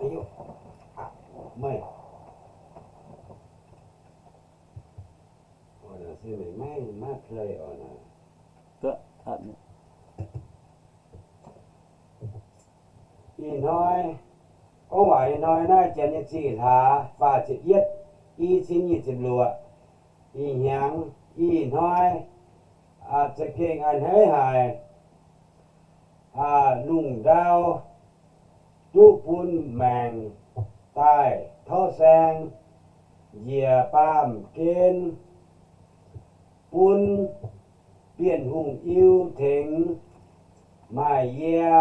Meih, meih maiv play oc. Ih hnoi, gorngv waac ih hnoi naaiv janx nyei zingh hlaax faah ziepc yietv, i cin nyic ziepc luoqc, ih hnyangx, ih hnoi, za'gengh a'hneiv haic. Lungh ndau duqv bun maengc daaih torv saeng, njiec baamh gen, bun Bienh Hungh iu tengx maaih yie,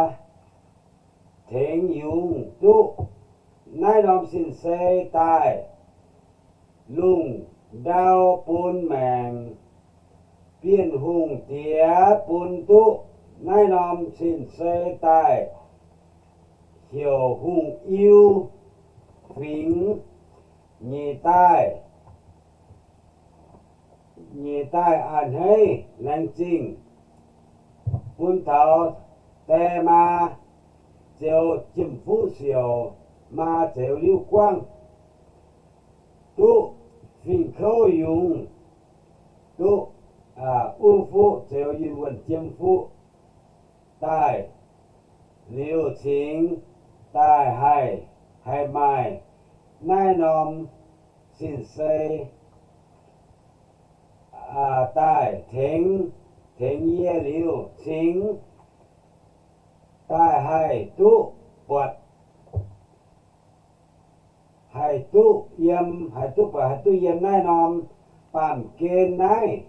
tengx yungz duqv naaiv norm sin-sei daaih. Lungh ndau bun maengc, Bienh Hungh diex bun duqv naaiv norm sin-sei daaih, heuc hungh iu fingx nyeic daaih, nyeic daaih a'hneiv laengz zingh bun taux die maa, Ziouv Jiem Fuqv Siouc, maa Ziouv Liuv Guangv, duqv fingx-kouv yungz, duqv uv fuqv Ziouv Yunh Wuonh Jiem Fuqv daaih liuz cingx daaih haih, haih maaih naaiv norm sin-sei daaih tengx, tengx yie liuz cingx daaih haih duqv buatc, haih duqv yiem, haih duqv buatc, haih duqv yiem naaiv norm baamh gen naaiv.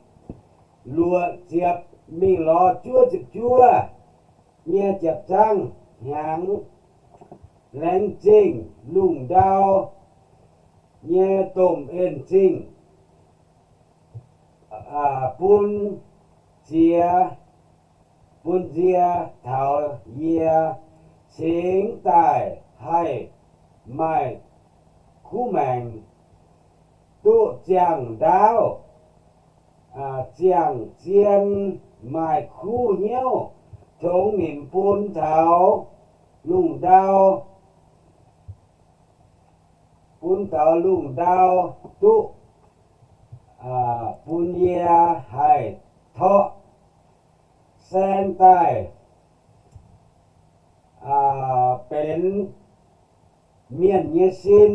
Luoqc ziepc mingh lorz juov ziepc juov nyei jiepc zaangv hnyangx, laengz zingh lungh ndau nyei domh en-zingh bun ziex, bun nzie taux yie cingx daaih haih maaih kuv maengc duqv ziangh ndaauv, ziangh zien, maaih kuv hnyouv, tongx nimc bun taux lungh ndau, bun taux lungh ndau duqv bun yie haih torqv saeng daaih benx mienh nyei sin,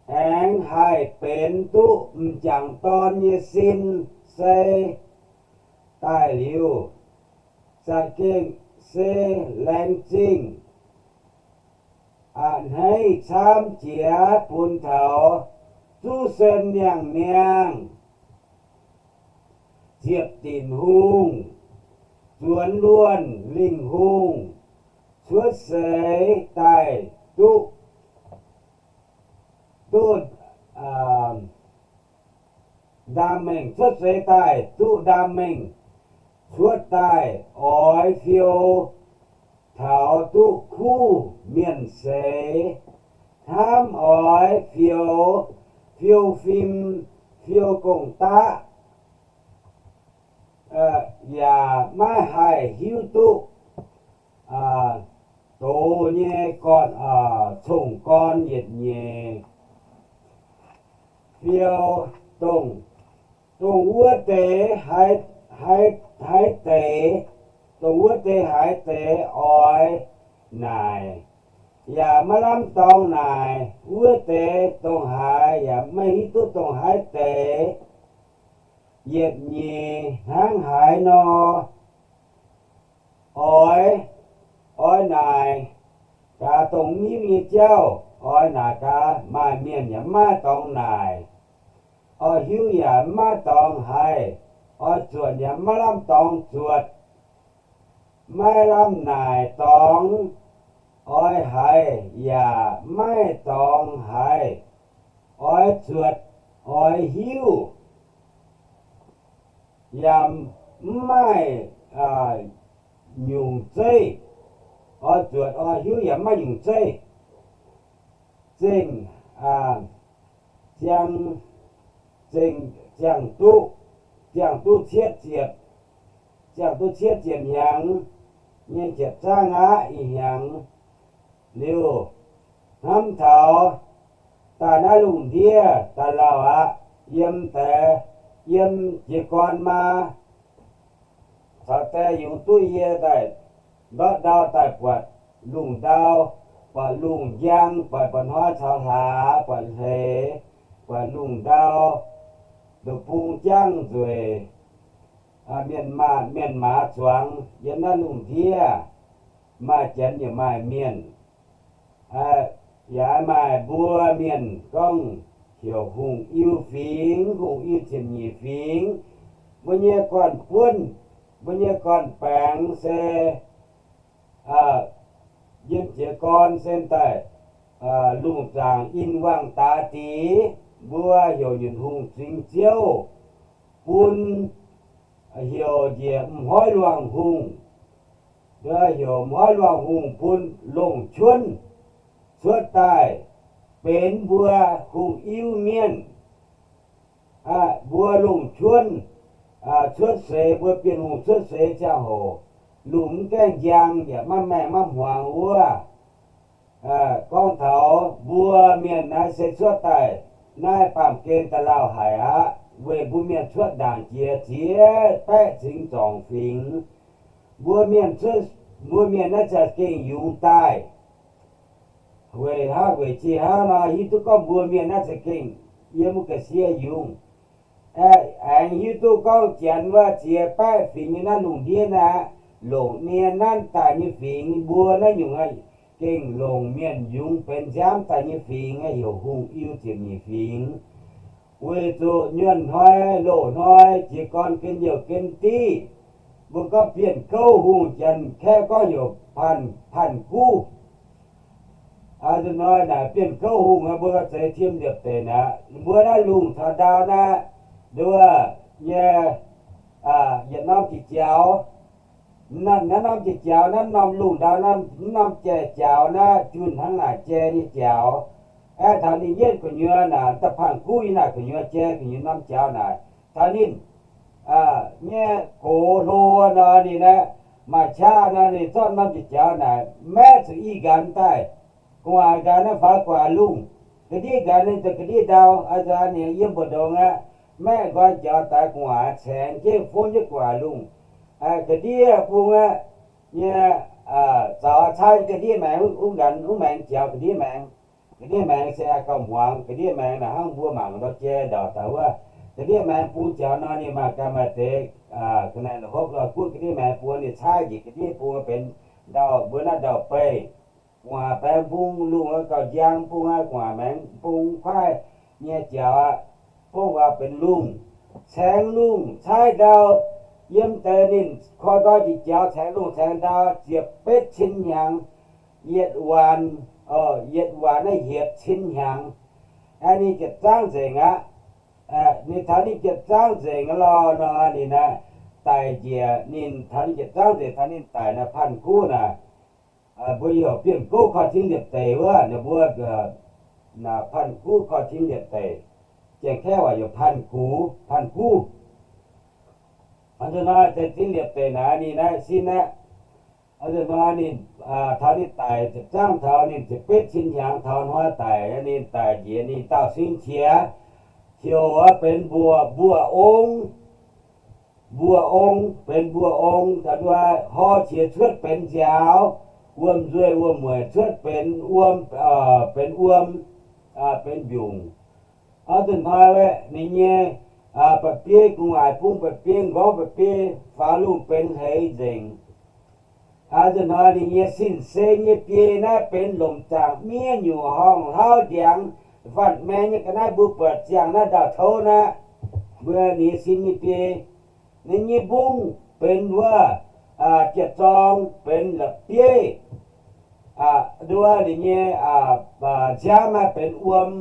aengx haih benx duqv m'jangc dorn nyei sin-sei daaih liuz, za'gengh se laengz zingh a'hneiv camv jiex bun taux zuqv sen niangh niangh, ziepc dinc hungh, zuonx luonh lingh hungh, cuotv seix daaih duqv, duqv ndaam mengh, cuotv seix daaih duqv ndaam mengh, cuotv daaih oix fiou taux duqv kuv mienh seix, hnamv oix fiou, fiou fim, fiou gong-daqv, yaac maiv haih hiuv duqv doz nyei gorn, cong-gorn yietc nyeic. Fiou dongh, dongh wuov deix haaix, haaix deix, dongh wuov deix haaix deix oix naaic, yaac maiv lamh dorngx naaic. Wuov deix dongh haaix yaac maiv hiuv duqv dongh haaix deix. Yietc nyeic hnangv haaix nor, oix, oix naaic gaax dongh mv hiuv nyei jauv, oix naaic gaax maaih mienh yaac maiv dorngx naaic, oix hiuv yaac maiv dorngx haiz, oix zuotc yaac maiv lamh dorngx zuotc, maiv lamh naaic dorngx, oix haiz yaac maiv dorngx haiz, oix zuotc, oix hiuv yaac mv maaih nyungc zeiv, oix zuotc oix hiuv yaac maiv nyungc zeiv. Zengc, ziangh, zengc, ziangh duqv, ziangh duqv cietv ziepc, ziangh duqv cietv ziepc hnyangx, nyei jiepc zaangv aqv. Ih hnyangx liuz, hnamv taux daaih naaiv lungh ndiev daaih lauh aqv. Yiem deix, yiem jiez gorn maa, caux die yungz duqv yie daaih ndortv ndau daaih buatc lungh ndau, buatc lungh njang, buatc mba'hnoi caux hlaax, buatc hleix, buatc lungh ndau, ndoqc bung jangv nzueic, mienh maaz, mienh maaz zuangx yiem naaiv lungh ndiev, maaih janx yaac maaih mienh. Yaac maaih mbuo mienh gorngv heuc Hungh Iu Fingx, Hungh Iu Ziepc Nyeic Fingx. Mbuo nyei gorn-buonv, mbuo nyei gorn-baengx se yiem jiez gorn se daaih lungh zaangc in wangh daaix dic. Mbuo heuc Nyunc Hungh Zingx Ziouv, bun heuc njiec M'Hoiv Luangh Hungh, heuc M'Hoiv Luangh Hungh bun longc cuonv cuotv daaih benx mbuo hungh iu mienh. Mbuo longc cuonv cuotv seix, mbuo Bienh Hungh cuotv seix ziangh hoc, lungh mv gaengh njang yaac maiv maengh maiv hmuangx wuov. Gorngv taux mbuo mienh naaiv se cuotv daaih naaiv baamh gen da'lauh haic aqv, weic mbuo mienh cuotv ndaangc jiex ziex baeqv cingx zorngc fingx. Mbuo mienh cuotv, mbuo mienh naaiv za'gengh yungz daaih. Weic hnangv, weic qiex hnangv nor hiuv duqv gorngv mbuo mienh naaiv za'gengh yiem ga'sie yungz. Aengx hiuv duqv gorngv janx wuov ziex baeqv fingx nyei naaiv lungh ndiev naaiv, longc nie nanv daaih nyei fingx, mbuo naaiv nyungc gengh longc mienh yungz benx nziaamv daaih nyei fingx, heuc Hungh Iu Ziepc Nyeic Fingx. Weic zuqc nyuonh hnoi, loz-hnoi, jiez gorn gen youh gen diqv, mbuo gorngv Bienh Gouv Hungh, janx-kaeqv gorngv heuc Panh, Panh Guv. Nzunc hnoi naaic Bienh Gouv Hungh, mbuo gauh zeiz tim liepc deic naaic, mbuo naaiv lungh taux ndau naaiv, nduov nyei yietc norm jiex jaux. Naaiv norm jiex jaux, naaiv norm lungh ndau, naaiv norm jiex jaux naaiv junh hnangv naaic jai nyei jaux. Aeqv, taux ninh yietv gu'nyuoz naaic, da'Panh Guv yiem naaic gu'nyuoz jai gu'nyuoz norm jaux naaic. Taux ninh nyei gox hlo nor, ninh aeqv, maaih qaqv nor, ninh zorqv norm jiex jaux naaic maeqv zuqc i nqanx daaih. Gu'nguaaic nqanx naaiv faaux gu'nguaaic lungh, ga'ndiev nqanx ninh daaih ga'ndiev ndau, ninh yiem mbu'ndongx aqv. Maeqv nqoi jaux daaih gu'nguaaic caengx jienv fongv jienv gu'nguaaic lungh. Ga'ndiev bung aqv, nyei zaux caaiv ga'ndiev maengx, wuov nqanx wuov maengx jaux ga'ndiev maengx. Ga'ndiev maengx se gauh hmuangx. Ga'ndiev maengx naaic hnangv mbuo mangc ndau jai ndauc daaih wuov, ga'ndiev maengx bung jaux nor ninh maaih ganh maaih deix ga'naaiv la'hopv la'guoqv. Ga'ndiev maengx bung ninh caaiv njiec ga'ndiev bung benx ndau, mbuo naaiv ndau-beih. Gu'nguaaic baengx bung lungh gauh njang, bung aqv, gu'nguaaic maengx bung kuaaiv nyei jaux aqv, fongv waac benx lungh. Caengx lungh caaiv ndau, yiem deix ninh koi nqoi jiex jaux caengx lungh caengx ndau ziepc betv cin hnyangx, yietc waanc, yietc waanc naaiv yietc cin hnyangx. Aeqv, ninh jiepc zaangv nzengc aqv. Ninh taux ninh jiepc zaangv nzengc lorh nor, ninh naaiv daic njiec. Ninh taux ninh jiepc zaangv nzengc, taux ninh daic naaiv Panh Guv naaic, mbuo heuc Bienh Gouv korv-tin liepc deic wuov, ninh mbuo Panh Guv korv-tin liepc deic, Janx-Kaeqv waac heuc Panh Guv, Panh Guv. Nzunc hnoi deix tin liepc deic naaiv ninh naaiv sin aqv. Nzunc hnoi ninh taux ninh daic ziepc zaangv taux ninh ziepc betv cin hnyangx taux hnoi daic, ninh daic njiec ninh dauh sin qiex, heuc benx mbuoqc, mbuoqc ong. Mbuoqc ong, benx mbuoqc ong, da'nduov hor qiex cuotv benx nziaaux, wuom-nzueih wuom-mueic cuotv benx wuom, benx wuom, benx mbiungc. Nzunc hnoi ninh nyei ba'biei gu'nguaaic bung ba'biei, m'nqorngv ba'biei, faaux lungh benx hleix nzengc. Nzunc hnoi ninh nyei sin-seng nyei biei naaiv benx lomc zaangc miev nyungc horngh hlauv ndiangx fatv maeng nyei ga'naaiv mbuo buatc ziangh naaiv ndau-touv naaiv. Mbuo ninh nyei sin nyei biei, ninh nyei mbungv benx wuov, jiez zorng benx la'bieiv. Nduov ninh nyei nziaamv naaiv benx wuom,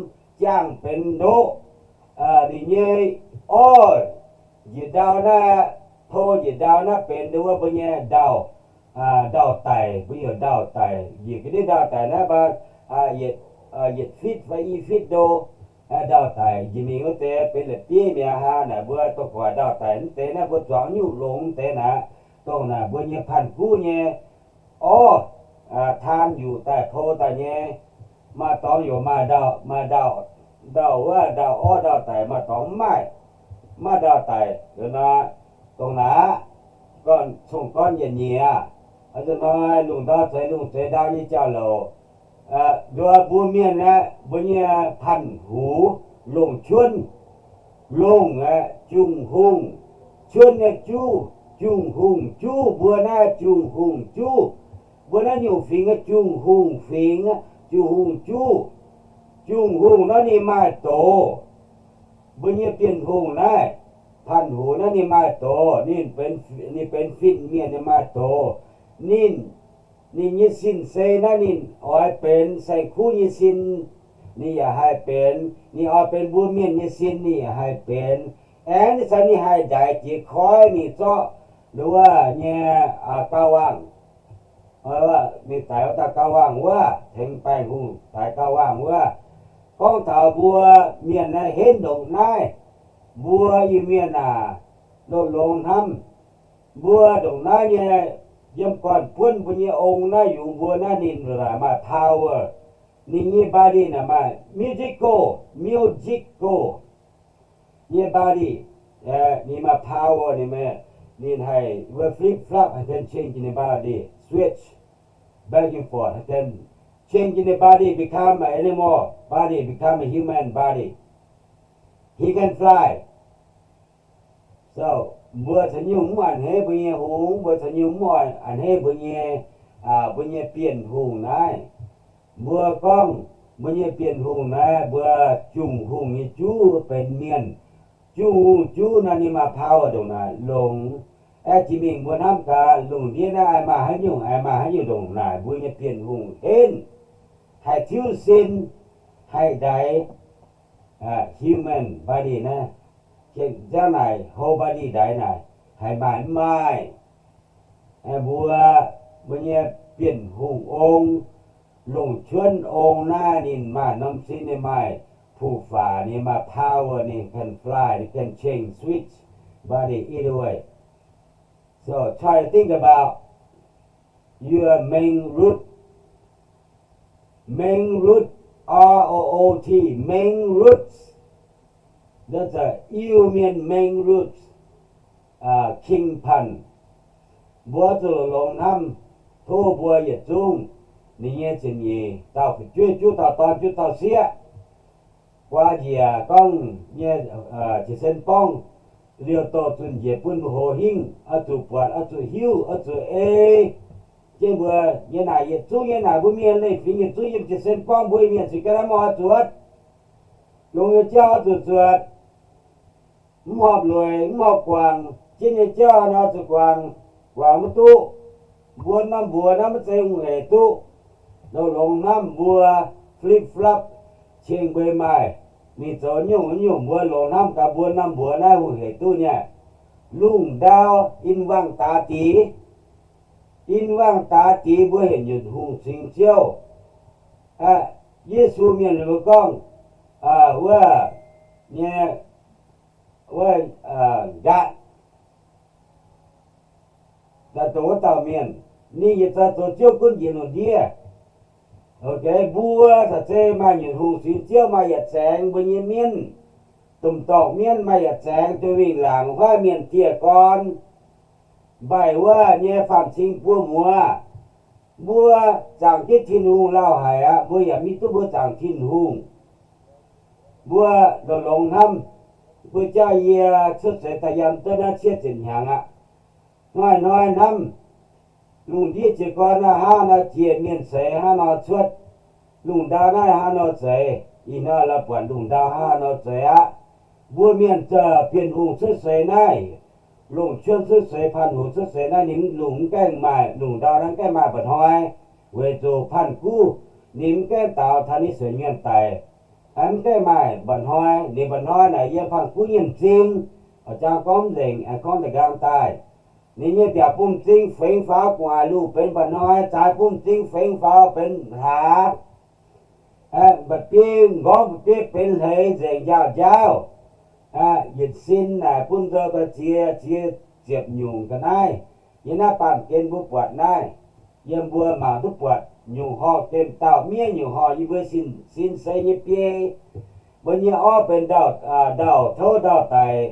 jaangh benx ndoqv. Ninh nyei orv njiec ndau naaiv, to njiec ndau naaiv benx nduov mbuo nyei ndau, ndau-daic, mbuo heuc ndau-daic. Njiec ga'ndiev ndau-daic naaiv, yietc fitv fai i fitv ndo. Ndau-daic njiec mingh wuov deix benx la'bieiv mi'aqv haa. Naaic mbuo dongh gu'nguaaic ndau-daic mv deix naaiv mbuo zuangx nyuqv longx mv deix naaic, dongh naaic mbuo nyei Panh Guv nyei orv, taan yuqc daaih pou daaih nyei. Maaih dorngx yaac maaih ndau, maaih ndau, ndau wuov ndau orv ndau daic, maaih dorngx mv maaih, mv maaih ndau daic. Dongh naaiv, gorn cong-gorn yietc nyieqc aqv. Hnoi lungh ndau zeix lungh zeix ndau nyei jauv-louc, nduov mbuo mienh aeqv, mbuo nyei Panh Hux, longc cuonv, longc aeqv, Jungh Hungh, cuonv nyei juv, Jungh Hungh juv, mbuo naaiv Jungh Hungh juv, mbuo naaiv nyungc fingx aeqv, Jungh Hungh fingx, Jungh Hungh juv. Jungh Hungh naaiv ninh maaih doz. Mbuo nyei Bienh Hungh naaiv, Panh Hux naaiv ninh maaih doz, ninh benx fin-mienh ninh maaih doz. Ninh, ninh nyei sin-sei naaiv ninh oix benx saeng-kuv nyei sin, ninh yaac haih benx. Ninh oix benx mbuo mienh nyei sin, ninh yaac haih benx. Aengx ninh caux ninh haih ndaix jiex koiv mingh zorqv wuov nyei gauh wangh, mingh daix wuov dauh gauh wangh wuov, tengx baengh hungh daix gauh wangh wuov. Gorngv taux mbuo mienh naaiv henv ndongc naaiv, mbuo Iu-Mienh aac, longx-longx hnamv, mbuo ndongc naaiv nyei yiem gorn-buonv mbuo nyei ong naaiv yungz mbuo naaiv ninh maaih power. Ninh nyei body naaic maaih musical, musical nyei body. Ninh maaih power, ninh, ninh haih wuov flip flop, haih can change ninh body, switch back and forth, haih can change ninh body become an animal body, become a human body. He can fly. So mbuo caux nyungc mv a'hneiv mbuo nyei hungh, mbuo caux nyungc mv a'hneiv mbuo nyei, mbuo nyei Bienh Hungh naaiv. Mbuo gorngv mbuo nyei Bienh Hungh naaiv, mbuo Jungh Hungh nyei juv benx mienh. Jungh Hungh juv naaiv ninh maaih power ndongc naaic longx. Aeqv, jiex mingh mbuo hnamv gaax, lungh ndiev naaiv aengx maaih haaix nyungc, aengx maaih haaix nyungc ndongc naaic mbuo nyei Bienh Hungh henv, haih tiuv sin, haih ndaix, human body naaiv, ziangv naaic whole body ndaix naaic, haih maaih mv maaih? Mbuo, mbuo nyei Bienh Hungh ong, longc cuonv ong naaiv ninh maaih norm sin, ninh maaih puqv-faac, ninh maaih power, ninh can fly, ninh can change, switch body either way. So try to think about your main root. Main root, R O O T, main roots. That's a Iu-Mienh main roots, King Panh. Mbuo zuqc longx hnamv tov mbuo yietc zungv ninh nyei ziepc nyeic dauh fu'jueiv, juqv dauh dorn, juqv dauh sieqv, guaa njiec gorngv nyei, jiez sin borngv liouh douh zunh njiec bun mbuo hoz hingv, oix zuqc buatc, oix zuqc hiuv, oix zuqc ei jienv mbuo nyei naaic. Yietc zungv nyei naaic mbuo mienh leiz-fingx yietc zungv yiem jiez sin borngv mbuo mienh cingx ga'naaiv mv oix zuotc. Longx nyei jauv oix zuqc zuotc. Mv horpc lueic, mv horpc guangc, jienv nyei jauv nor zuqc guangc, guangc mv duqv. Mbuo norm mbuox naaiv maiv zeiz hungh hec duqv. Longx-longx hnamv mbuo flip flop, ceng mbeix maaih, ninh zoux nyungc nyungc, mbuo longx hnamv gaax mbuo norm mbuox naaiv hungh hec duqv nyei. Lungh ndau in wangh daaix dix, in wangh daaix dix mbuo hinc nyutc hungh cingx ziouv. Yesu mienh ninh mbuo gorngv, wuov nyei, wuov, nqaatv, dongh wuov dauh mienh, ninh yietc zungv zoux ziouv gunv njiec lungh ndiev. Mbuo caux zeiz maaih nyutc hungh cingx ziouv, maaih yietc zaengx mbuo nyei mienv, domh dorngh mienv, maaih yietc zaengx dunh wingh laangc, huaav mienh dieh gorn, mbaih wuov nyei faam-cing buo muoz. Mbuo zaangc jienv Tin-Hungh lauh haic aqv. Mbuo yaac mv hiuv duqv mbuo zaangc Tin-Hungh. Mbuo longx-longx hnamv, mbuo jauv yie cuotv seix daaih yiem duqv naaiv cietv ziepc hnyangx aqv. Hnoi-hnoi hnamv, lungh ndiev jiez gorn naaiv hnangv nor jiex, mienh seix hnangv nor cuotv, lungh ndau naaiv hnangv nor zeix, ih hnoi la'buatc lungh ndau hnangv nor zeix aqv. Mbuo mienh zoux Bienh Hungh cuotv seix naaiv, longc cuonv cuotv seix, Panh Hux cuotv seix naaiv, ninh lungh mv gaengh maaih, lungh ndau naaiv mv gaengh maaih mba'hnoi, weic zuqc Panh Guv ninh mv gaengh daaux taux ninh suonc mienh daic, mv gaengh maaih mba'hnoi. Ninh mba'hnoi naaic yiem Panh Guv nyei m'zing, jang gorngv nzengc, aengx gorngv da'nqaang daaih. Ninh nyei mbiaauc bun m'zing fengx faaux gu'nguaaic luh benx mba'hnoi, zaaix bun m'zing fengx faaux benx hlaax, mba'biei m'nqorngv, mba'biei benx hleix nzengc, njaaux njaaux. Yietc sin naaic bun nzou daaih ziex, ziex ziepc nyungc ga'naaiv. Yiem naaiv baamh gen mbuo buatc naaiv. yiem mbuo mangc duqv buatc nyungc horngh, gemh dauh miev nyungc horngh, yie mbuo sin, sin seix nyei biei. Mbuo nyei orv benx ndau, ndau touv ndau daic,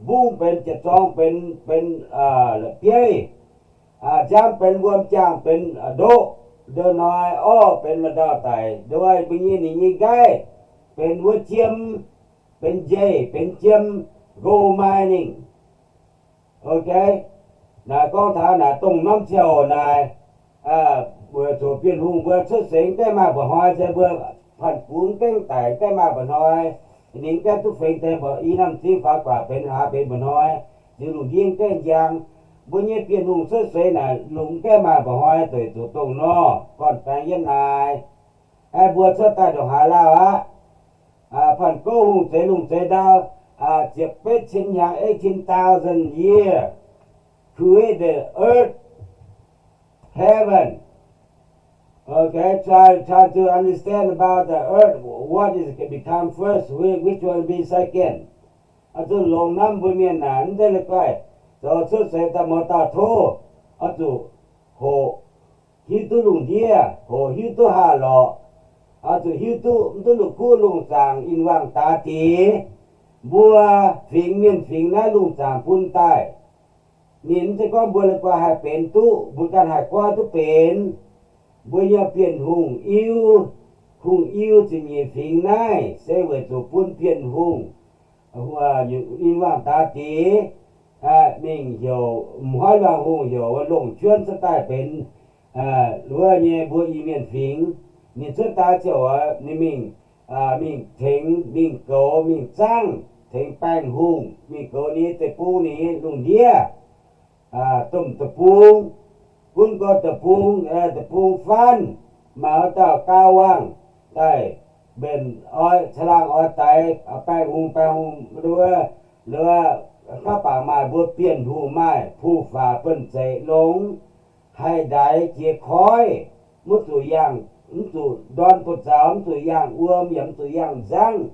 mbungv benx jiex zorng benx, benx la'bieiv, nziaamv benx wuom, jaangh benx ndoqv, ndau hnoi orv benx ndau daic, ndau mbuo nyei ninh nyei nqaiv benx wuov jiem, benx njeih, benx jiem, gold mining. Ok, naaic gorngv taux naaic dongh norm ziangh hoc naaic, weic zuqc Bienh Hungh mbuo cuotv seix gaengh maaih mba'hnoi, se mbuo panh gux gaengh daic gaengh maaih mba'hnoi, ninh gaengh duqv fengx deix mba'hnoi, i norm zingv faaux guaax benx hlaax benx mba'hnoi, ziux lungh ndiev gaengh njang. Mbuo nyei Bienh Hungh cuotv seix naaic lungh gaengh maaih mba'hnoi, weic zuqc dongh nor gorn-baengx yiem naaic. Aeqv, mbuo cuotv daaih ndongc haaix lauh aqv? Panh gouv hungh zeix lungh zeix ndau, ziepc betv cin hnyangx, eighteen thousand year, create the earth, heaven. Okay, try, try to understand about the earth. What is become first? Which, which one be second? Oix zuqc longx hnamv mbuo mienh naaic, mv zeiz la'guaih zoux cuotv seix daaih mouz dauh tov. Oix zuqc hoqc hiuv duqv lungh ndiev, hoqc hiuv duqv haah lorqc. Oix zuqc hiuv duqv mv duqv lungh kuv lungh zaangc in wangh daaix diex. Mbuo fingx, mienh fingx naaiv lungh zaangc bun daaih. Ninh mv zeiz gorngv mbuo la'guaih haih benx duqv, mbuo ganh haih goiv duqv benx. Mbuo nyei Bienh Hungh iu, hungh iu ziepc nyeic fingx naaiv se weic zuqc bun Bienh Hungh in wangh daaix diex mingh heuc, m'hnoi luangh hungh heuc Longc Juonv cuotv daaih benx wuov nyei mbuo Iu-Mienh fingx. Ninh cuotv daaih ziouc ninh mingh, mingh tengx, mingh goux, mingh zaangv, tengx baengh hungh, mingh goux ninh nyei deic-bung, ninh nyei lungh ndiev, domh deic-bung, gunv gorx deic-bung, deic-bung faanv, maaih wuov dauh gau wangh daaih mbenc oix caangh laangh oix daix baengh hungh, baengh hungh, wuov, wuov, kaav bangc maaih mbuo Bienh Hungh maaih puh faaux buonv-zeic longx, haih ndaix jiex koiv, mv zuqc yangh, mv zuqc ndorn buoz-zaux, mv zuqc yangh wuom, yaac mv zuqc yangh nzangv.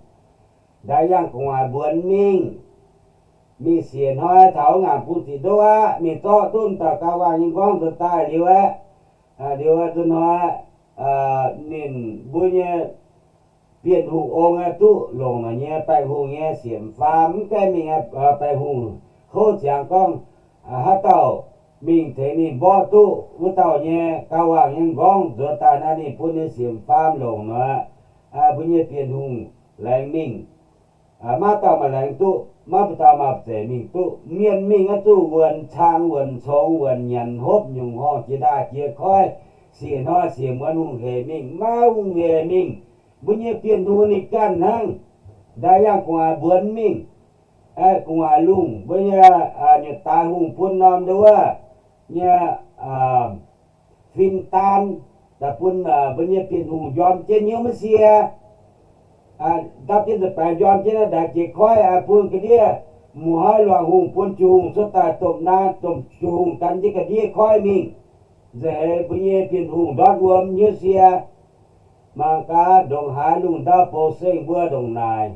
Ndaix yangh gu'nguaaic mbuonx mingh. Mingh siec hnoi taux ngaanc bung ziqc ndoqv aqv, mingh zorqv duqv dauh gau wangh nyei nqorngv nzuonx daaih liuz aeqv, liuz nzuonx hnoi, ninh mbuo nyei Bienh Hungh ong aeqv, duqv longc naaic nyei baengh hungh nyei siemv faam, mv gaengh mingh, baengh hungh houv ziangx gorngv, haaix dauh mingh tengx ninh mborqv duqv wuov dauh nyei gau wangh nyei nqorngv nzuonx daaih nor, ninh bun nyei siemv faam longc nor, mbuo nyei Bienh Hungh laengz mingh. Maiv dauh maaih laengz duqv, maiv dauh maaih zeic mingh duqv. Mienh mingh oix zuqc wuonc cang, wuonc congx, wuonc nyanc, hopv nyungc horngh jiex ndaaih jiex koiv, siec hnoi siec muonz hungh hec mingh, maiv hungh hec mingh. Mbuo nyei Bienh Hungh ninh ganh hnangv. Ndaix yangh gu'nguaaic mbuonx mingh, gu'nguaaic lungh, mbuo nyei nyutc daaix hungh bun norm nduov nyei fin-daan daaih bun mbuo nyei Bienh Hungh njorm jienv hnyouv maiv sie. Ndapv jienv nza'baengx njorm jienv naaiv ndaix jiex koiv, bun ga'ndiev, m'hnoi luangc hungh bun jung hungh cuotv daaih domh naaiv, domh jung hungh gan jienv ga'ndiev koiv mingh. Nza'heix mbuo nyei Bienh Hungh ndortv wuom hnyouv sie. Mangc gaax ndongc haaix lungh ndau bouc seng mbuo ndongc naaic,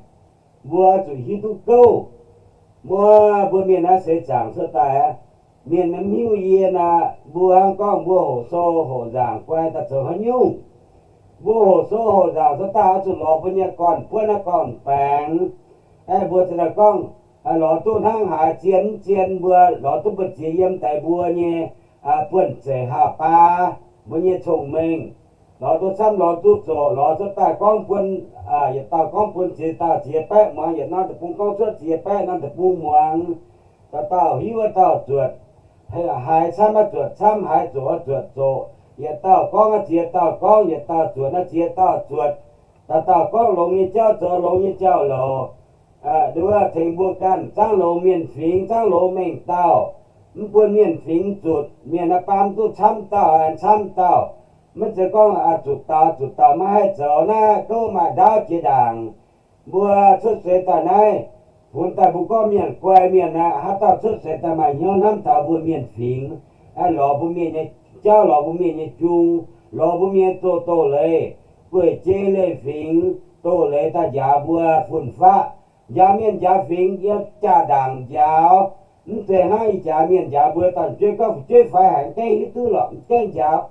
mbuo zuqc hiuv duqv gouv. Mbuo, mbuo mienh naaiv seix zaangc cuotv daaih aqv. Mienh mv hiuv yie naaic, mbuo hnangv gorngv mbuo hoqc sou hoqc nzaangc guai daaih zoux haaix nyungc. Mbuo hoqc sou hoqc nzaangc cuotv daaih oix zuqc lorz mbuo nyei gorn-buonv naaiv gorn-baengx. Aeqv, mbuo za'gengh gorngv lorz duqv hnangv haaix zien mv zien, mbuo lorz duqv mbu'ziex yiem daaih mbuo nyei buonv-zeic haav-baa, mbuo nyei cong-mengh. Lorz duqv camv lorz duqv zoqc, lorz cuotv daaih gorngv bun, yietc dauh gorngv bun ziex dauh ziex baeqv muangx, yietc norm deic-bung gorngv cuotv ziex baeqv norm deic-bung muangx. Dauh dauh hiuv wuov dauh zuotc, haiz camv wuov zuotc camv, haiz zoqc wuov zuotc zoqc. Yietc dauh gorngv naaiv ziex dauh gorngv, yietc dauh zuotc naaiv ziex dauh zuotc. Dauh dauh gorngv longx nyei jauv zoux longx nyei jauv-louc. Nduov tengx mbuo ganh zaangv longx mienh fingx, zaangv longx mengh dauh. Mv bun mienh fingx zutc, mienh naaiv baamz duqv camv dauh, aengx camv dauh. Maiv zeiz gorngv zutc dauh zutc dauh maiv haih zoux naaiv gouv maaih ndaauv jiex ndaangc. Mbuo cuotv seix daaih naaiv, funx daaih mbuo gorngv mienh guai mienh aqv, haaix dauh cuotv seix daaih maaih hnyouv hnamv taux mbuo mienh fingx, lorz mbuo mienh nyei jauv, lorz mbuo mienh nyei jung, lorz mbuo mienh nyei doz-doz-leiz, gueic jei leiz-fingx, doz-leiz daaih njaaux mbuo fun-faqv. Njaaux mienh njaaux fingx yiem jaa-ndaangc njaaux. Mv zeiz hnangv ih jaax mienh njaaux mbuo dauh jueiv gorngv fu'jueiv faix haic, mv gaengh hiuv duqv lorqc, mv gaengh njaaux.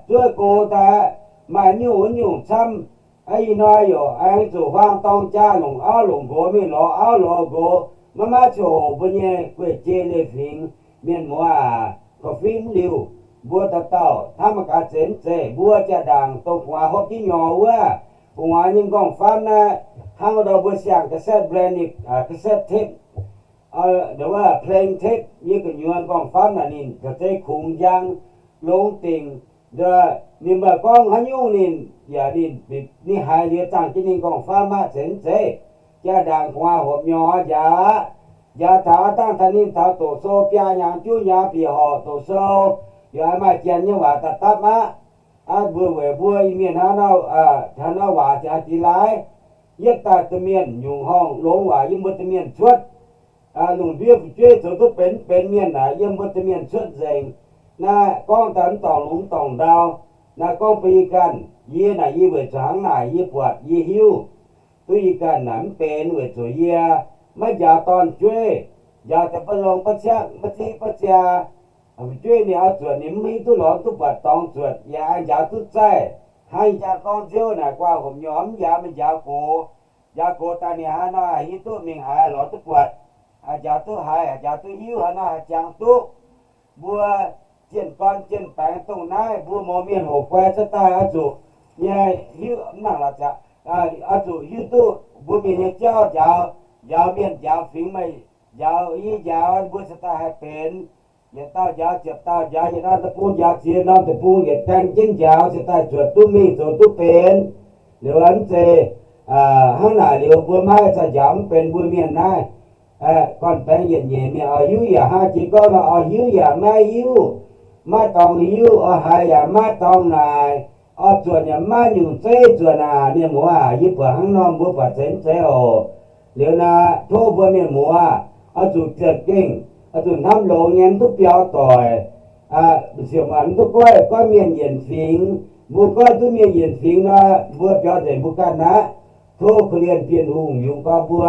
Zuov gox daaih aqv, maaih nyungc wuov nyungc camv. Ih hnoi yaac aengx zuqc huaang dorng jaa longc auv longc nqox mingh lorz auv lorz nqox, maiv maaih ziangh hoc mbuo nyei gueic jei leiz-fingx. Mienh muoz aac, korv-fiqv mv liuz, mbuo dauh dauh hnamv mangc gaax zeiz mv zeiz. Mbuo jaa-ndaangc dongh gu'nguaaz hopv jienv nyorx wuov, gu'nguaaz nyei nqorngv-famv naaiv hnangv ndau mbuo siang cassette brand, cassette tape, ndau wuov plane tape nyei gu'nyuoz nqorngv-famv naaic ninh caux zeiv kungx njang longx dingc. Ninh mbuo gorngv haaix nyungc ninh yaac ninh, ninh haiz liuz zaangh jienv ninh nqorngv-famv aqv, zeiz mv zeiz. Jaa-ndaangc gu'nguaaz hopv nyorx njaaux aqv. Njaaux taux aav dangh taux ninh taux doqc sou biaa hnyangx juqv hnyangx bieqc horqc doqc sou, yaac maaih janx nyei waac daaih dapv aqv. Aa, mbuo weic mbuo Iu-Mienh hnangv nor, hnangv nor waac ziangx dingx laaix. Yietv daaih domh mienh nyungc horngh longx waac yiem mbuo domh mienh cuotv. Lungh ndiev fu'jueiv zoux duqv benx mv benx mienh naaic yiem mbuo domh mienh cuotv nzengc. Naaiv gorngv daaih mv dorngc lungz mv dorngc ndau. Naaiv gorngv bun yie ganh, yie naaic yie weic zuqc hnangv naaic yie buatc yie hiuv duqv yie ganh naaic mv benx weic zuqc yie maiv njaaux dorn-jueiv, njaaux deix ba'long ba'ciaqv ba'ziev ba'zia. Fu'jueiv ninh oix zuotc ninh mv hiuv duqv lorz duqv buatc dorngx zuotc, yaac njaaux duqv zaih. Hnangv yie jaa gorngv nziouv naaic gu'nguaaz hopv nyorx mv njaaux, meih njaaux gox. Njaaux gox daaih ninh hnangv nor hiuv duqv mingh haaix lorz duqv buatc, njaaux duqv haiz, njaaux duqv hiuv haaix nor haih jangx duqv. Mbuo jien-gorn jien-baengx dongh naaiv mbuo mouz mienh hoqc guai cuotv daaih oix zuqc nyei hiuv mv nangc la'zaqc, oix zuqc hiuv duqv mbuo mienh nyei jauv njaaux, njaaux mienh njaaux fingx meih njaaux yie njaaux mbuo cuotv daaih haih benx. Yietc dauh njaaux ziepc dauh njaaux, yietc norm deic-bung njaaux ziex norm deic-bung, yietc gan jienv njaaux cuotv daaih zuotc duqv mingh zoux duqv benx. Liuz mv zeiz hnangv naaic liuz mbuo maiv zanc njaaux mv benx mbuo mienh naaiv. Gorn-baengx yietc nyeic mienh oix hiuv yaac hnangv jiex gorngv nor, oix hiuv yaac maiv hiuv, maiv dorngx hiuv, oix haiz yaac maiv dorngx naaic, oix zuotc yaac maiv nyungc zeiv zuotc aac. Mienh muoz aac, yie buatc hnangv nor mbuo buatc zeiz mv zeiz oc. Liuz naaic tov mbuo mienh muoz oix zuqc ziepc gengh, oix zuqc hnamv longx nyei, mv duqv biaux doic. Siouc maanc mv duqv goiv, goiv mienh yienc fingx. Mbuo goiv duqv mienh yienc fingx nor, mbuo biaux nzengc mbuo ganh aqv. Tov korv-lienh Bienh Hungh yungz gorn mbuo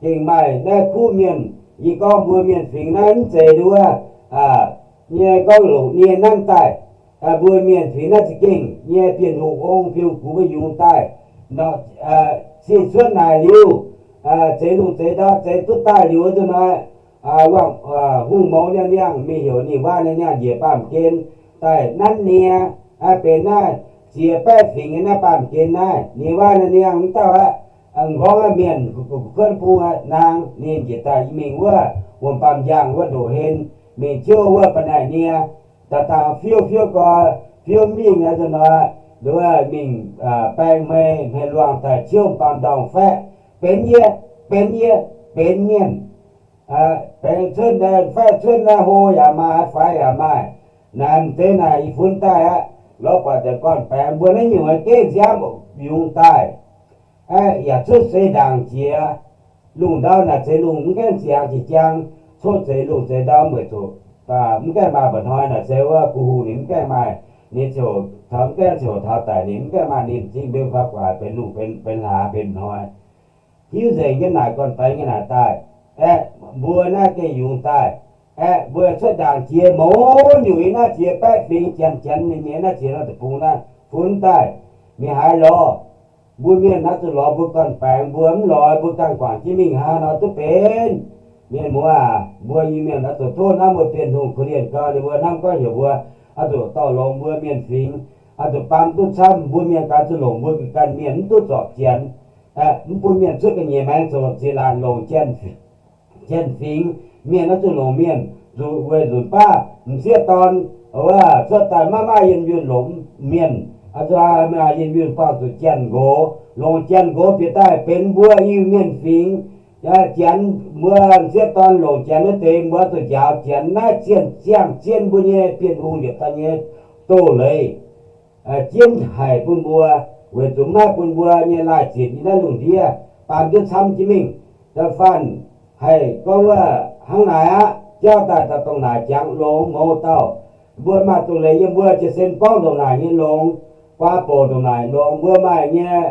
gengh maaih naaiv kuv mienh. Yie gorngv mbuo mienh fingx naaiv mv zeiz nduov nyei gorngv longc nie nanv daaih. Mbuo mienh fingx naaiv za'gengh nyei Bienh Hungh ong, Bienh Hungh gux mbuo yungz daaih. Sih cuotv naaic liuz, zeix lungh zeix ndau zeix duqv daaih liuz wuov nzunc nor, wangc hungh mouz nyei niangh, mingh heuc ninh waac nyei niangh njiec baamh gen daaih nanv nie. Benx naaiv ziex baeqv fingx nyei naaiv baamh gen naaiv, ninh waac nyei niangh mv dauh aqv, nqorngv aqv, mienh kuonv bung aqv, naang ninh njiec daaih mingh wuov wuom-baamh njang wuov ndoqc hen, mingh tiuv wuov ba'naaic nie, daaih dangh fiuv fiuv gor, fiuv mingh aqv nzunc nor, nduov mingh baeng hmei, hmei luangh daaih tiuv baamh ndorngh faeqv, benx yie, benx yie, benx mienh. Benx cuotv, faeqv cuotv naaiv hlo yaac maaih, faix yaac maaih. Naaiv m'deix naaic yie funx daaih aqv. Lorz buatc deix gorn-baengx mbuo naaiv nyungc gengh nziaamv yungz daaih. Yaac cuotv seix ndaangc jiex. Lungh ndau naaic zeix lungh mv gaengh ziangx jiex jang, cuotv zeix lungh zeix ndau weic zuqc mv gaengh maaih mba'hnoi naaic se wuov Gu Hungh ninh mv gaengh maaih, ninh ziouc taux mv gaengh ziouc taux daic, ninh mv gaengh maaih ninh zingh mbienv fai guaax benx lungh benx hlaax benx hnoi. Hiuv nzengc jienv naaic gorn-baengx nyei naaic daaih, aeqv, mbuo naaiv gengh yungz daaih, aeqv, mbuo cuotv ndaangc jiex mouz nyungc yiem naaiv jiex baeqv fingx janx janx mingh nyei naaiv jiex nor deic-bung naaiv funx daaih, mingh haaix lorz. Mbuo mienh naaiv zuqc lorz mbuo gorn-baengx, mbuo mv lorz mbuo ganh guangc jienv mingh hnangv nor duqv benx. Mienh muoz aac, mbuo Iu-Mienh oix zuqc tov hnamv mbuo Bienh Hungh korv-lienh gau, ninh mbuo hnamv gorngv heuc mbuo oix zuqc dorh longx mbuo mienh fingx, oix zuqc baamz duqv camv mbuo mienh gaax zuqc longc mbuo ganh mienh mv duqv zorpc janx. Mv bun mienh cuotv ga'nyiec maengx zoqc ziex laatc longc janx fingx. Mienh oix zuqc longc mienh, zuqc weic nzunc baav m'sieqv dorn wuov cuotv daaih maiv maaih yiem yunh longc mienh, oix zuqc maaih yiem yunh buangh zuqc janx-nqox, longc janx-nqox bieqc daaih benx mbuo Iu-Mienh fingx. Janx mbuo m'sieqv dorn longc janx wuov deix, mbuo zuqc njaaux janx. Naaiv zienh ziangh zien mbuo nyei Bienh Hungh liepc daaih nyei doz-leiz jienv haic bun mbuo, weic zuqc maiv bun mbuo nyei laaih ziepc nyei naaiv lungh ndiev baamz jienv camv jienv mingh. Da'faanh haih gorngv wuov hnangv naaic aqv, jauv daaih daaih dongh naaic jangx longx mouz dauh. Mbuo maaih doz-leiz yiem mbuo jiez sin gorngv ndongc naaic nyei longx, guaa bouc ndongc naaic longx, mbuo maaih nyei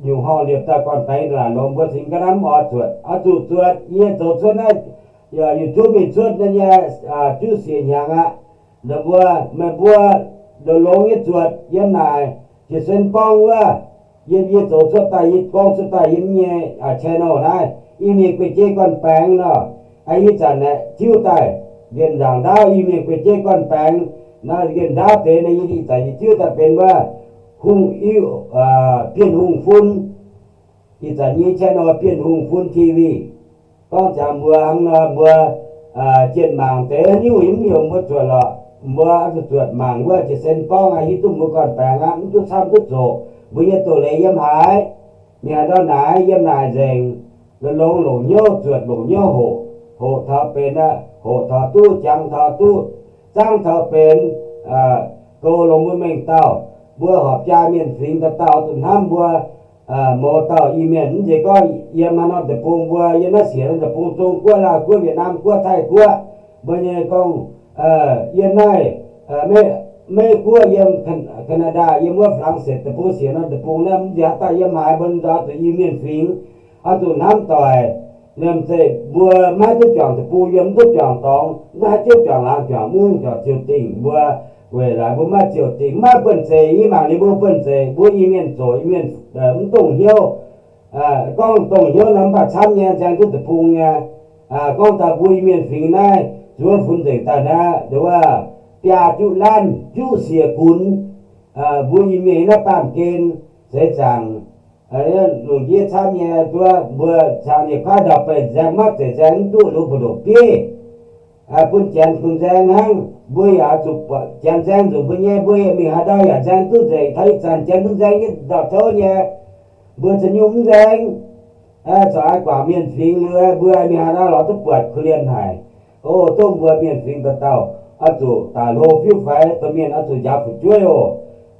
nyungc horngh liepc daaih gorn-baengx ndongc naaic longx, mbuo cingx ga'naaiv mv oix zuotc. Oix zuqc zuotc. Yie zoux cuotv naaiv YouTube mingh cuotv naaiv nyei juqv siec hnyangx aqv. Mbuo, meih mbuo longx-longx nyei zuotc yiem naaic Jiu-Sen Borngv wuov, yie, yie zoux cuotv daaih, yie gorngv cuotv daaih yiem nyei channel naaiv, Iu-Mienh guei-jeiv gorn-baengx nor. Ih zanc naaic ziuv daaih nqemh nzaangc ndaauv Iu-Mienh guei-jeiv gorn-baengx, nqemh ndaauv deix naaiv yie ih zanc yie ziuv daaih benx wuov Hungh, Bienh Hungh Fun. Ih zanc nyei channel Bienh Hungh Fun T V. Gorngv ziangx mbuo hnangv nor, mbuo jienh mangc deix haaix nyungc yie mv heuc mbuo zuotc lorqc. Mbuo oix zuqc zuotc mangc wuov Jiu-Sen Borngv aqv, hiuv duqv mbuo gorn-baengx aqv, mv duqv camv duqv zoqc. Mbuo nyei doz-leiz yiem haaix, mingh haaix ndau naaic, yiem naaic nzengc, longx-longx longc hnyouv zuotc, longc hnyouv hoqc, hoqc taux benx aqv, hoqc taux duqv, jangx taux duqv, zaangv taux benx, goux longx mbuo mengh dauh. Mbuo horpc jaa mienh fingx dauh dauh oix zuqc hnamv mbuo mouz dauh Iu-Mienh, mv zeiz gorngv yiem haaix norm deic-bung mbuo, yiem naaiv siec norm deic-bung, Zong-Guoqv, Laauh Guoqv, Vietnam Guoqv, Taiv Guoqv, mbuo nyei gorngv, yiem naaiv Meiv Guoqv, yiem Canada, yiem wuov Faa^lang^setv deic-bung, siec norm deic-bung naaiv, mv zeiz haaix dauh yiem haaix, mbuo oix zuqc Iu-Mienh fingx, oix zuqc hnamv doic. Liemh zeih mbuo maiv duqv juangc deic-bung, yiem mv duqv juangc dorngx, maiv haih juangc laangz, juangc mungv, juangc ziou-dingh, mbuo weic laaix mbuo maiv ziou-dingh, maiv buonv-zeic. Yie mangc liuz mbuo buonv-zeic, mbuo Iu-Mienh zoqc, Iu-Mienh mv dongh hnyouv. Gorngv dongh hnyouv nor mv baac camv nyei, nzaeng duqv deic-bung nyei. Gorngv daaih mbuo Iu-Mienh fingx naaiv zuov funx nzengc daaih naaiv, wuov biaa juqv lanv juqv siec gunx, mbuo Iu-Mienh naaiv baamh gen seix zaangc, lungh ndiev camv nyei, duqv mbuo cangx nyei kuaaiv ndau beih nzaeng mapv zeic nzaeng mv duqv, lungz mbu'ndongx bieiv, bun Janx kungx nzaeng hnangv. Mbuo yaac zuqc Janx nzaeng nzunc mbuo nyei, mbuo mingh haaix ndau yaac nzaeng duqv nzengc. Taux ih zanc Janx duqv nzaeng nyei ndau-touv nyei, mbuo za'nyungc mv nzaeng. Corc guangc mienh fingx liuz, mbuo mingh haaix ndau lorz duqv buatc kuh lienh haic. O, dongh mbuo mienh fingx dauh dauh oix zuqc daic hlo fiuv faix, domh mienh oix zuqc njaaux fu'jueiv oc.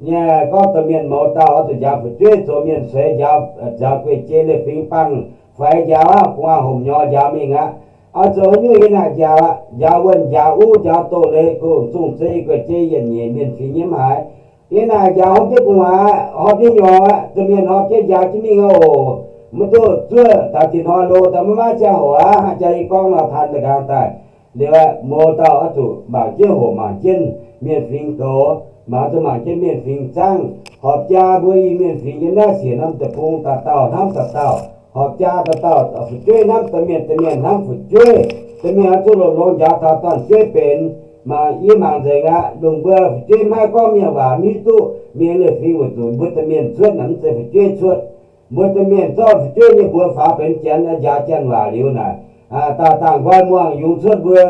Nyei gorngv domh mienh mouz dauh oix zuqc njaaux fu'jueiv, zoux mienh sueiz njaaux, njaaux guei-jei leiz-fingx, bangh faix njaaux aqv, gu'nguaaz homc nyorx njaaux mingh aqv. Oix zuqc haaix nyungc yie naaic njaaux aqv, njaaux wuonh, njaaux uv, njaaux doz-leiz, gong-zong zei, guei-jei, yietc nyeic mienh fingx nyei mv haiz. Yie naaic njaaux hopv jienv gu'nguaaz aqv, hopv jienv nyorx aqv, domh mienh horpc jienv njaaux jienv mingh oc. Maiv duqv zuov daaih dinh hnoi lo daaih maiv maaih ziangh hoc aqv. Hnangv jaax yie gorngv nor, taan da'nqaang daaih. Liuz aqv, mouz dauh oix zuqc mangc jienv hoqc, mangc jienv mienh fingx goux, mangc zuqc mangc jienv mienh fingx zaangv. Horpc jaa mbuo Iu-Mienh fingx yiem naaiv siec norm deic-bung, dauh dauh hnamv dauh dauh. Horpc jaa dauh dauh fu'jueiv hnamv domh mienh, domh mienh hnamv fu'jueiv. Domh mienh oix zuqc longx-longx njaaux taux dorn-jueiv benx. Mangc, yie mangc nzengc aqv, lungh mbuo fu'jueiv maiv gorngv mienh waac, mv hiuv duqv mienh leiz-fingx weic zuqc mbuo domh mienh cuotv naaic mv zeiz fu'jueiv cuotv. Mbuo domh mienh zorqv fu'jueiv nyei mbuox faaux benx Janx, njaaux Janx waac liuz naaic, daaih dangh nqoi muangh yungz cuotv mbuo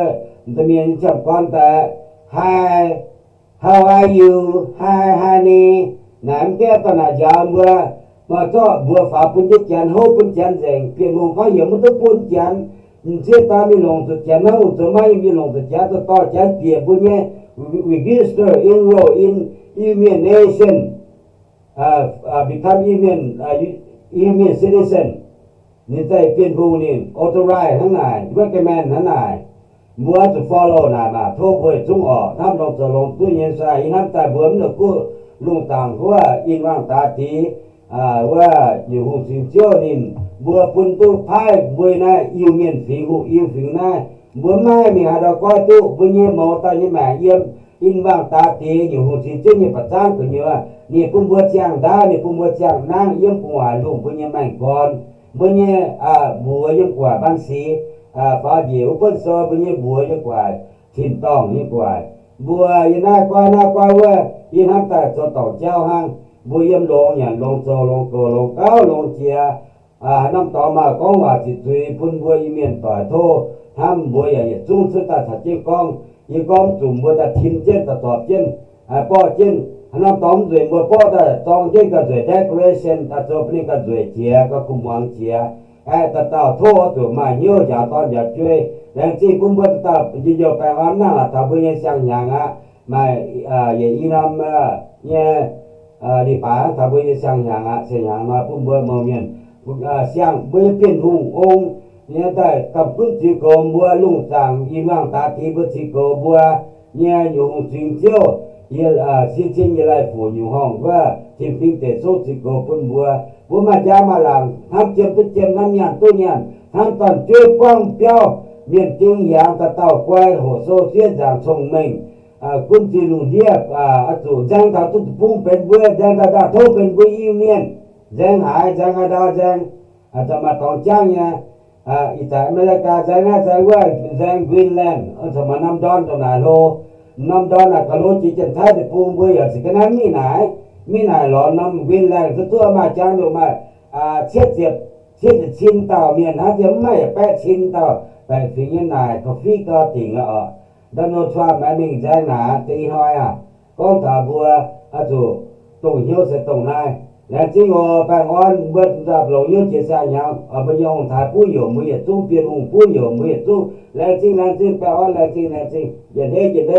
domh mienh nyei qam gorn daaih, Hi, how are you? Hi, honey. Naaic mv gaengh dorh naaic njaaux mbuo, maaih zorqv mbuox faaux bun jienv Janx, houv bun Janx nzengc. Bienh Hungh gorngv heuc maiv duqv bun Janx. M'sieqv daaih mingh longc zuqc Janx, maiv hungh zoux maiv yiem, mingh longc zuqc Janx, dorh Janx bieqc mbuo nyei register, enroll in Iu Mien Nation, become Iu Mien, Iu Mien citizen. Ninh daaih Bienh Hungh ninh authorize hnangv naaic, recommend hnangv naaic. Mbuo zuqc follow naaic maah. Tov mbuo yietc zungv oc, hnamv longx zoux longx duqv nyei sai. Yie hnamv daaih mbuo mv la'kuqv lungh zaangc huov in wangh daaix dix, wuov Nyungc Hungh cingx ziouv ninh mbuo bun duqv paaiv mbuo naaiv Iu-Mienh fingx, Hungh Iu fingx naaiv, mbuo maiv mingh haaix ndau goiv duqv. Mbuo nyei mouz dauh nyei maengc yiem in wangh daaix dix Nyungc Hungh cingx ziouv nyei ba'zangv gu'nyuoz, ninh bun mbuo ziangh ndaauv, ninh bun mbuo ziangh nangv yiem gu'nguaaic lungh mbuo nyei maengh gorn, mbuo nyei mbuox yiem gu'nguaaic ban sic, faaux njiec wuov buonv sou, mbuo nyei mbuox yiem gu'nguaaic tin-dorngh nyei gu'nguaaic. Mbuo yiem naaiv goiv naaiv goiv wuov, yie hnamv daaih zoux dorngc jauv hnangv. Mbuo yiem longx nyanc longx zoux longx goux longx gauv longx jiex. Haaix norm dorngx maaih gorngv waac ziqc zuiz bun mbuo Iu-Mienh doic, tov hnamv mbuo yaac yietc zungv cuotv daaih caux jienv gorngv. Yie gorngv zuqc mbuo daaih tim jienv, daaih zorpc jienv, borqv jienv. Haaix norm dorngx mv nzueic mbuo borqv daaih zorng jienv ga'nzueic, decoration, daaih zoux bun ninh ga'nzueic jiex, ga'kuv muangx jiex. Aeqv, dauh dauh tov oix zuqc maaih hnyouv njaaux dorn njaaux jueiv. Laengz zingh bun mbuo dauh dauh njien-youh baengh orn nangh laaix taux mbuo nyei siang hnyangx aqv. Maaih yietc i norm nyei leiz-baaix hnangv taux mbuo nyei siang hnyangx aqv. Siang hnyangx nor bun mbuo mouz mienh, siang mbuo nyei Bienh Hungh ong, nyei daaih gapv gunv ziux goux mbuo lungh zaangc in wangh daaix dix mbuo ziux goux mbuo nyei Nyungc Hungh cingx ziouv, yie, sin cin yie lai-fuc nyungc horngh wuov tin fingx deic souv ziux goux bun mbuo. Mbuo maaih njang maaih laangc, hnamv jiem duqv jiem, hnamv nyaanh duqv nyaanh, hnamv dorn-jueiv buangv biauv, mienh ding hiaangx, dauh dauh guai, hoqc sou siev nzaangc cong-mengh, gunv zuiz lungh ndiev, oix zuqc nzaeng taux duqv deic-bung benx mbuo, nzaeng taux ndaangc tov benx mbuo Iu-Mienh, nzaeng haaix, nzaeng haaix ndau nzaeng, zoux maaih dorngx jangv nyei. Ih zanc America nzaeng naaiv nzaeng wuov, nzaeng Greenland, zoux maaih norm ndorn ndongc naaic hlo. Norm ndorn naaic gauh hlo jiex Janx-Taiv deic-bung, mbuo yaac za'gengh naaiv mingh naaic, mingh naaic lorz norm Greenland zuqc zuqc maaih jangx nduqc maaih cietv ziepc, cietv ziepc cin dauh mienh hnangv, yiem mv maaih yietc baeqv cin dauh baeqc fingx nyei naaic, gauh fiqv gauh dingc aqv oc. Donald Trump aengx mingh nzaeng naaic deix ih hnoi aac, gorngv taux mbuo oix zuqc dongh hnyouv se dongh naaiv. Laengz zingh oc, baengh orn mbuo longc hnyouv jiex siang-hnyangx, mbuo nyei ong-taaix buov youc mbuo yietc zungv, Bienh Hungh buov youc mbuo yietc zungv. Laengz zingh, laengz zingh, baengh orn, laengz zingh, laengz zingh, njiec hneiv, njiec hneiv.